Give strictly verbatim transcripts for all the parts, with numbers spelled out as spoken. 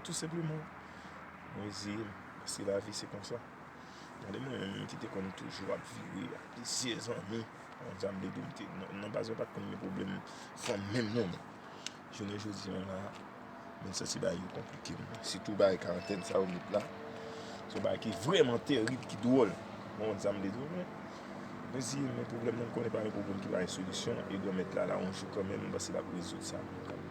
Tou senpleman, mwen reziye m, paske lavi se konsa. Gade mwen menm ki te konn toujou ap vire ak plizyè zanmi, konn sa m vle di w, m te, nan, nan baz mwen pa t konn gen pwoblèm fanm menm non, men jounen jodi a la, mwen santi bagay yo konplike m. Sitou bagay karantèn sa yo met la, se yon bagay ki vrèman terib, ki dwòl. Ou konprann sa m vle di w, men mwen di, men pwoblèm nan, m konnen pa yon pwoblèm ki pa gen solisyon, e Granmèt la, la yon jou kanmenm, m panse l ap rezoud sa pou mwen kanmenm.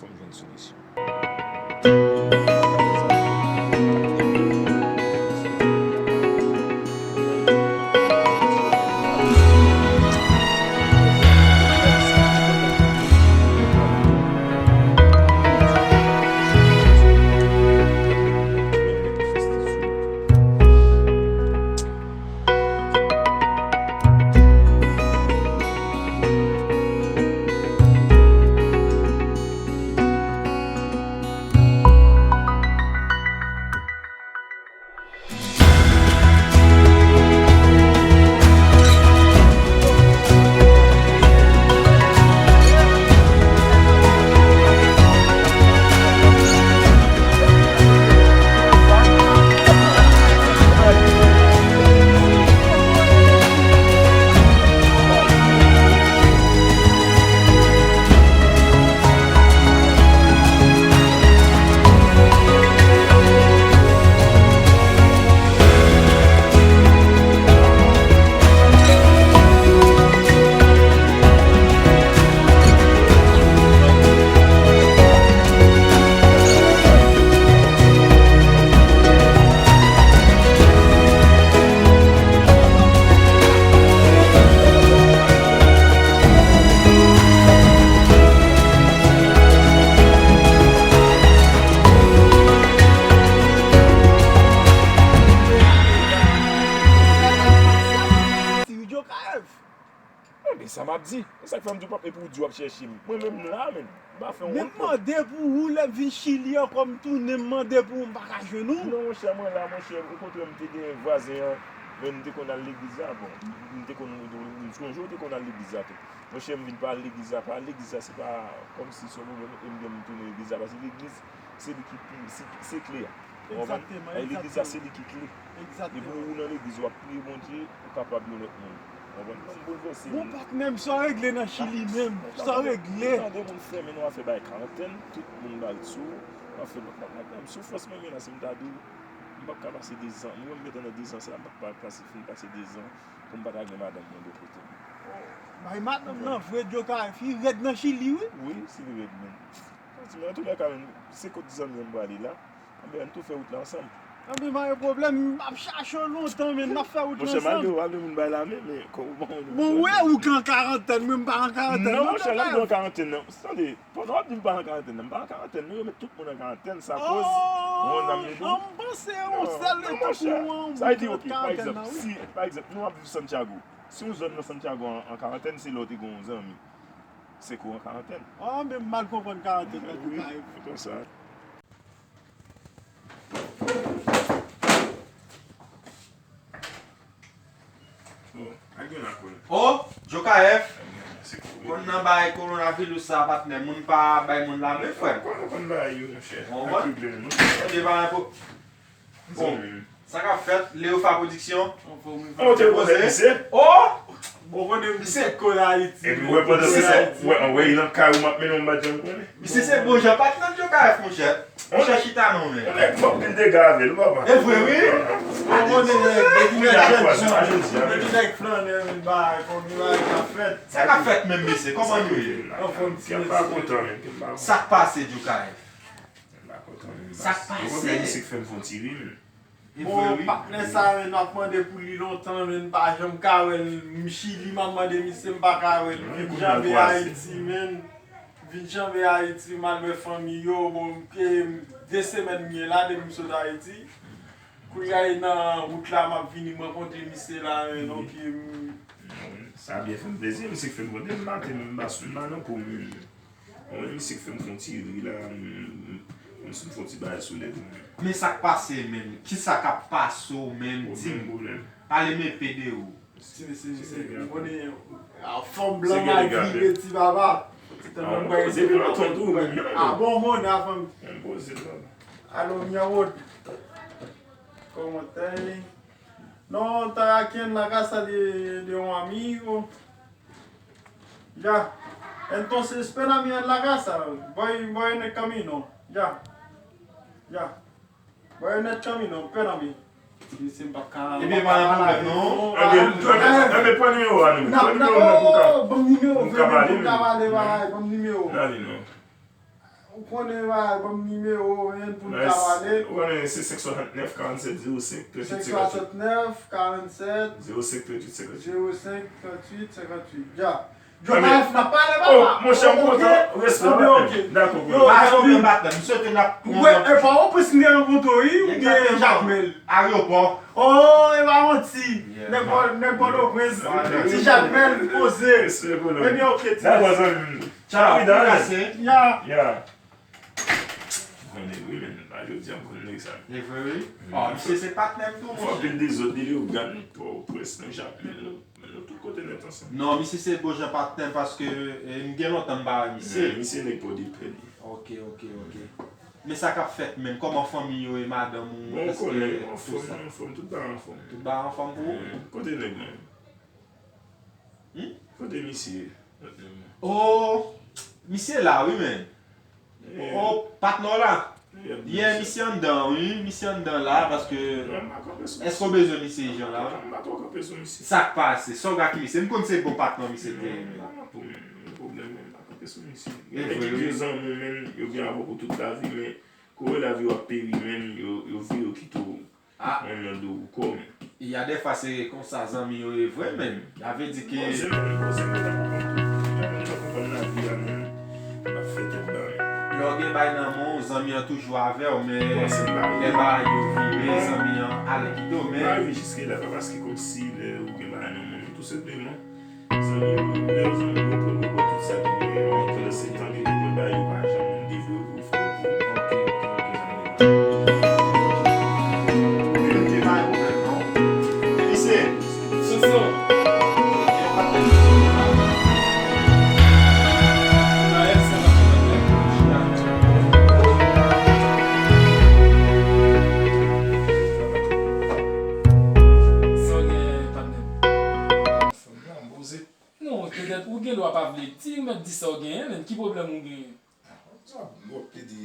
Fò m jwenn solisyon. Ti Joker. Ebyen, sa m ap di. E sa k fè m di w p ap, epi w di w ap chèche m. Mwen menm m la, menm. M pa fè yon wont, non. Men m mande pou ou, lè m vin Chili ankò, m tounen, m mande pou ou, m pa ka jwenn ou. Non, monchè, mwen la, monchè. Okontrè, m te gen vwazen an, men m te konn al legliz la. Bon, m te konn, m sonje w te konn al legliz la tou. Monchè, m vin pa al legliz la, pa al legliz la, se pa kòmsi se yon pwoblèm, e m gen m tounen legliz la, paske legliz, se li ki pi, se, se kle a. Ou konprann? Egzakteman, egzakteman. Legliz la, se li ki kle. Egzakteman. Depi ou nan legliz, w ap priye Bondye, ou kapab yon lòt moun. Ou konprann? Mwen boulvèse. Bon, patnè m, sa w regle nan Chili menm? Sa w regle? Tande moun fèmen, nou ap fè bay karantèn, tout moun bay sou, nou ap fè lòt, lòt, lòt. Menm soufrans mwen gen la, si m ta di w, m p ap ka pase dezan. Mwen menm, gentan nan dezan sa, m p ap ka pase, fin pase dezan pou m pa ta gen madanm mwen bò kote m. Bay madanm nan vre, Joker, fi rèd nan Chili, wi. Wi, si li rèd, menm. Antoulèka, menm, se kot zanmi an m prale la. Anben, ann tou fè wout la ansanm. Anben, pa gen pwoblèm, m ap chache w lontan, men n ap fè wout la ansanm. Monchè, malgre w ap gen moun bay la men, men kò w ban w. Bon, wi, ou ki an karantèn, mwen m pa an karantèn non, monchè, lè m di w an karantèn nan, tande, pandan w ap di m pa an karantèn nan, m pa an karantèn non, yo met tout moun an karantèn, sa koz, yon nanm li tou. An m panse yon sèl etan pou ou an, ou ki an karantèn nan, wi. Si, pa egzanp, nou ap viv Santiago. Si yon zòn nan Santiago an, an karantèn, se lè w te gen yon zanmi. Se kou an karantèn. Ah, men m mal konprann karantèn nan tou ka. Wi, se konsa. Oh, al gen lakòl. Oh, Joker F. Konn nan bay kowonaviris sa, patnè, moun pa bay moun lamen, frè. Konn, konn bay yo, monchè. Ou konprann? Tande pa enpo. Bon, sa k ap fèt, Leofa Production. Anfòm, wi. Oh, te poze misye? Oh! Bon, konnen misye konnen Ayiti. Epi, wè, pandan se sa, wè, wè, nan kay ou m ap mennen w, m pa t janm konnen. Misye se bon jan patnè m, Joker F, monchè. Monchè, chita non, men. Yon nèg fè anpil dega avè l, papa. E vre, wi. Bon, konnen nèg, depi nèg jèn jan, depi nèg flannè, men bagay, fòk gen bagay k ap fèt. Sa k ap fèt menm, mesye? Kòman nou ye? Anfòm, ti mesye. Kè m pa kontan, men, kè m pa kontan. Sa k pase, Joker F? Sa k pase? Misye k fè m fè yon ti ri, men. Bon, patnè sa, men, n ap mande pou li lontan, men, n pa janm ka wè l. M Chili, m ap mande misye, m pa ka wè l. Vin janbe Ayiti, men. Vin janbe Ayiti, m al wè fanmi yo. Bon, e, de semèn m ye la, depi m sot Ayiti. Kounye a, e nan wout la, m ap vini, m rankontre misye la, men, donk, e, m. Sa byen fè m plezi, misye k fè m konte m maten, men m pa sou, m pa nan kou, men. Mwen, misye k fè m fè yon ti ri la, m, m, m sot fè yon ti bagay sou lèv mwen. Men sa k pase menm? Kisa k ap pase w menm? Di m. Pale m enpe de ou. Ti mesye, mesye, ou konnen, a, fanm blan mal vire ti papa. Ti tann nan mwen, se depi lontan tou, mwen menm. A bon, moun, a fanm. Mwen poze l papa. Aló, mi amor. ¿Cómo estás? No, estoy aquí en la casa de, de un amigo. Ya. Entonces, espérame en la casa. Voy, voy en el camino. Ya. Ya. Voy en el camino, espérame. Si se m pa ka, m pa ka pale non. Ebyen, ebyen, pran nimewo a nou. Pran nimewo a nou pou ka, oh, ban m nimewo, pou m ka pale, ban m nimewo. Nan li non. Ou konnen bagay, ban m nimewo, en, pou n ka pale. Ou konnen se senk swasantnèf, karannsèt, zewo senk, tranntuit, senkantuit. Senk swasantnèf, karannsèt, zewo senk, tranntuit, senkantuit. Zewo senk, tranntuit, senkantuit. Ya. Joseph, n ap pale, papa. Oh, monchè, m kontan. Respè, patnè. Dakò, brother. Pa gen pwoblèm, patnè. M swete n ap pran yon lòt jou. E pa ou prens m te rankontre, wi, ou byen Jakmèl? Ayewopò. Oh, e pa manti. Nèg Pò-, nèg Pòtoprens. Ti Jakmèl, poze. Respè, brother. Ebyen, oke, ti. Dakò, zanmi m. Tchao, cuidarse. Ya. Ya. Mwen negre, men, pa jodi a, m konn nèg sa. E vre, wi. Oh, misye se patnè m tou, monchè. Fè anpil dezòd, li, li, ou gad, Pòtoprens, nan Jakmèl, nou, men nou tout kote nèt ansanm. Non, misye se bon jan patnè m paske, eh, m gen lontan m pa wè misye. Men misye nèg Pòdepè, li. Ok, ok, ok. Men sa k ap fèt menm, kòman fanmi yo e madanm ou, èske tout sa? Bon, ou konnen, anfòm, anfòm, tout bagay anfòm. Tout bagay anfòm pou ou? Kote nèg mwen? Hmm? Kote misye? Oh, misye la, wi, men. Oh, patnè w la? Yeah, misye anndan, wi, misye anndan la, paske èske w bezwen misye jan la? M pa twò kanpe sou misye. Sa k pase? Sa w gen ak misye? M konn se bon patnè misye te ye, men. M pa gen pwoblèm, men m pa kanpe sou misye. Gen nèg ki vye zanmi w, men, yo gen avè w pou tout lavi, men kote lavi w ap peri, men, yo, yo vire yo kite w. Ah. Mwen nan do ou kò, men. Y a des fois se konsa zanmi yo ye vre, men. Sa vle di ke poze, men, poze, men, nan konprann tout. Nan konprann lavi a, men. N ap fè tèt ba, men. Lè w gen bay nan men w, zanmi an toujou avè w, men lè bagay yo vire, zanmi an ale kite w, men. M pa rive jiske la, pa paske kòmsi lè ou gen bagay nan men w, tou senpleman. Zanmi yo, lè yo zanmi yo, pou yo wè tout sa ki gen, men pandan se tan gen de bagay yo pa janm devlope pou fè pou. Ok, ok, ok, zanmi. Men nou te pa gen pwoblèm, non. Misye. Soso. Sa w gen, patnè? Anfòm la, m poze. Non, petèt ou gen dwa pa vle di, ou mèt di sa w genyen, men ki pwoblèm ou genyen? Sa w ap plede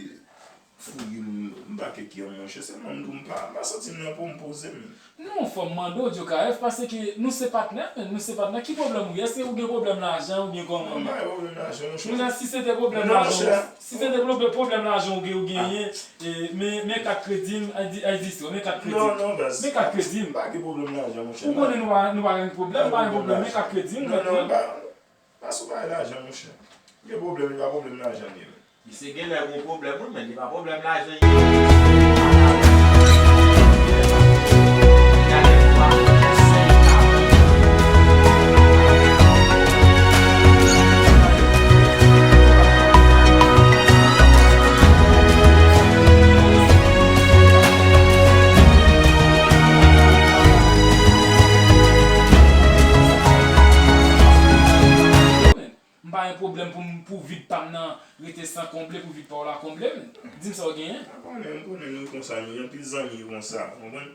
fouye m, m pa kèk yonn, monchè, sèlman m di w m pa, m pa santi m nan po m poze m. Non, fò m mande w, Djokayèf, paske nou se patnè, men nou se patnè, ki pwoblèm ou gen? Èske ou gen pwoblèm lajan oubyen kòman? Non, m pa gen pwoblèm lajan, monchè. Kounye a, si se te pwoblèm lajan, si se te pwoblèm, pwoblèm lajan ou gen, ou genyen, E, men, men kat kredi m, ay di, ay di, men kat kredi m. Non, non, baz. Men kat kredi m. M pa gen pwoblèm lajan, monchè. Ou konnen nou pa, nou pa gen pwoblèm, pa gen pwoblèm, men kat kredi m, non, non, pa, pa sou bagay lajan, monchè. Gen pwoblèm, li pa pwoblèm lajan li ye. Misye genlè gen pwoblèm, wi, men li pa pwoblèm lajan li ye. M pa gen pwoblèm pou m, pou vid pa m nan rete san konble, pou vid pa w la konble m. Di m sa w genyen. M konnen, m konnen nou konsa, nou gen anpil zanmi konsa, w konprann?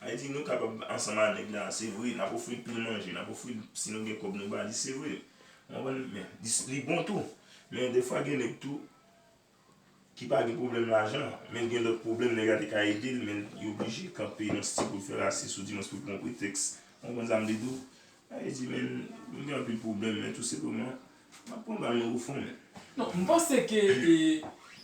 Sa vle di nou kapab ansanm a nèg la, se vre, n ap ofri l pil manje, n ap ofri l, si nou gen kòb nou ba li, se vre. W konprann? Men, li, li bon tou. Men defwa gen nèg tou ki pa gen pwoblèm lajan, men gen lòt pwoblèm, nèg la te ka ede l, men li oblije kanpe nan stil pou l fè rasis ou di mwens pou l pran pretèks. W konprann sa m vle di w? Sa vle di, men, m gen anpil pwoblèm, men tou senpleman, m ap pran bal nan wou fon, men. Non, m panse ke, e,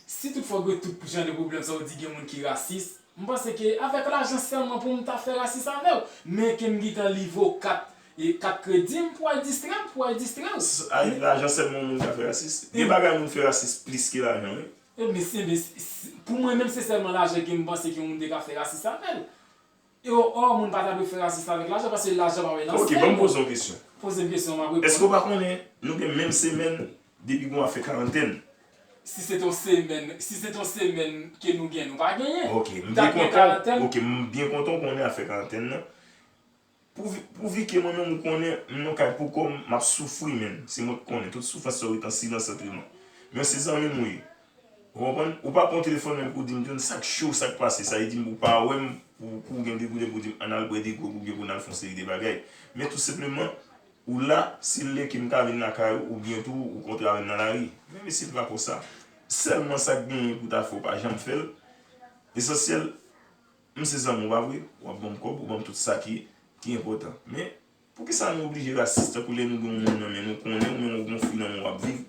si toutfwa w gen tout jan de pwoblèm sa w di gen moun ki rasis, m panse ke avèk lajan sèlman pou m ta fè rasis avè w, men ke m gentan livre w kat, e, kat kredi m pou w al distrè m, pou w al distrè w. S-, avèk lajan sèlman yon moun ka fè rasis? Gen bagay moun fè rasis plis ke lajan, wi. E, men se, men se, se, pou mwen menm, se sèlman lajan ke m panse ke yon moun te ka fè rasis avè l. E o, o, moun pa ta dwe fè rasis avèk lajan, paske lajan pa wè nan syèl. Ok, ban m poze yon kesyon. Poze m kesyon, m ap reponn. Èske w pa konnen nou gen menm semèn depi gen afè karantèn? Si se te yon semèn, si se te yon semèn ke nou gen, nou pa genyen. Ok, m byen kontan. Ok, m byen kontan w konnen afè karantèn nan. Pouvi, pouvi ke mwen menm ou konnen, m nan kay pou kò m, m ap soufri, men. Se mwen k konnen. Tout soufrans sa yo ret an silans ant nou. Men se zanmi m ou ye. Ou konprann? Ou pa pran telefòn menm pou di m, John, sa k cho, sa k pase? Sa vle di ou pa wè m, pou, pou w gen degoute pou di m, ann al bwè de gwòg oubyen pou n al fè yon seri de bagay. Men tou senpleman, ou la, si l lè ke m ka vin lakay ou, oubyen tou, ou kontre avè m nan lari. Men mesye, l pa konsa. Sèlman sa k genyen pou ta fè, w pa janm fè l. Lesansyèl, m se zanmi w, pa vre? W ap ban m kòb, ou ban m tout sa ki, ki enpòtan. Men, poukisa nou oblije rasis tankou lè nou gen yon moun nan men nou, konnen ou menm ou gen yon fi nan men w w ap viv?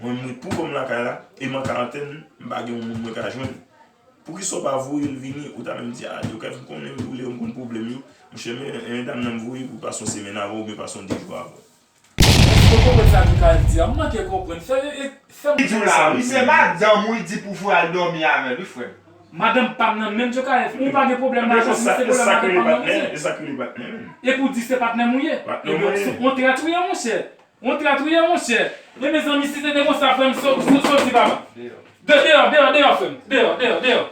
Mwen, m ret pou kò m lakay la, e m an karantèn, m pa gen yon moun mwen ka jwenn. Poukisa w pa voye l vini, ou ta menm di, a, yo ka vin konnen m, ou lè m konn pwoblèm yo. Monchè, men, men dam nan m voye pou pase yon semèn avan oubyen pase yon de jou avan. Èske w konprann sa Djokayèf di a? M manke konprann. Fè, e, fè m Li di w la, wi, se madanm ou, li di pou voye al dòmi avè l, wi, frè m. Madanm pa m nan menm Djokayèf. Ou pa gen pwoblèm lajan, se pwoblèm madanm pa m nan, monchè. E pou di se patnè m ou ye. Patnè m ou ye. Ebyen, on trèt ou ye, monchè. On trèt ou ye, monchè. E mezanmi, si se te konsa, frè m, so-, so-, soti, papa. Deyò. De-, deyò, deyò, deyò, frè m. Deyò, deyò, deyò.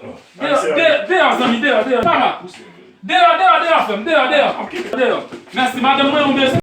Deyò, de-, deyò, zanmi, deyò, deyò. Papa. Deyò, deyò, deyò, frè m. Deyò, deyò. Deyò. Mèsi, madanm mwen, ou bezwen.